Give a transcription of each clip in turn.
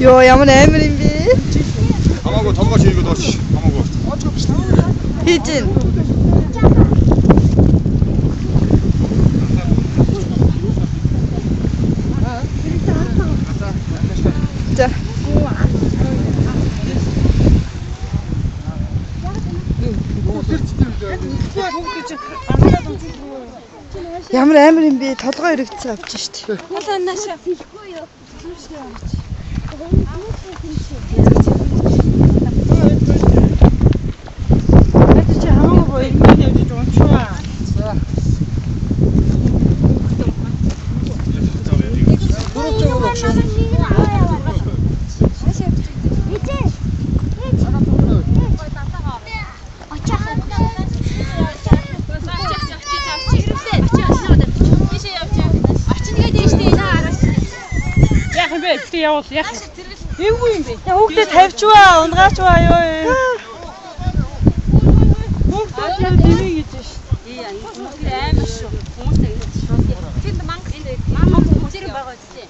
Йоо, ямар амар юм бэ? Хамаагүй толгой чийгүүд орч. Хамаагүй. Хийж гин. За. Ямар амар юм бэ? Толгой өргөцсөн авч штт. Хоолой наашаа. Чи хамаагүй боо эргэн явж унчваа. Яах юм бэ? Бити явуул яах. Эвгүй юм бэ? Хүүхдээ тавьчваа, унгаач ваа ёо. Хүүхдээ дэмий гэж ш. Амар шүү. Хүмүүс ингэж шууд. Тэнд мангас мама бүгдээр байгаа үстэй.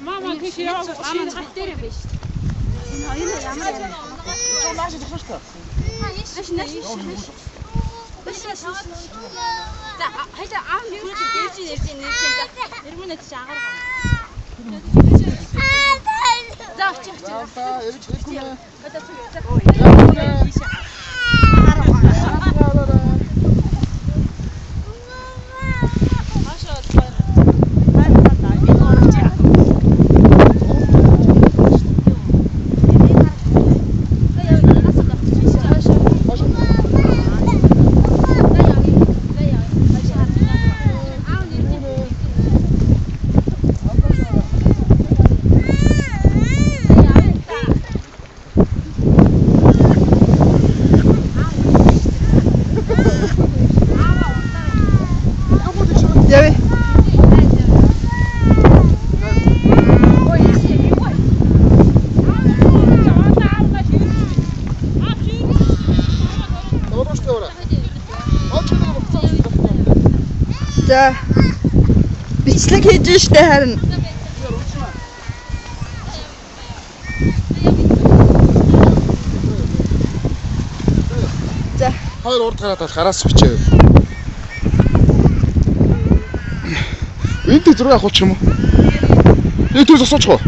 Мама тийш яваа. Мама бүгдээр байна шүү. Энэ ямар Нааш зогсоо шүү дээ. Нааш нааш. За хайшаа аав нэг дээрж нэрж нэрж за. Эрмэнэ тийш агаар. За очих очих. За эрж хэлэхгүй нэ. Одоо за. Явъя. За. Бичлэг хийж штэ харин. За. Хоёр урд гараад гараас бичээ. Энд зураг авах юм уу? Нэг түр зогсооч гоо.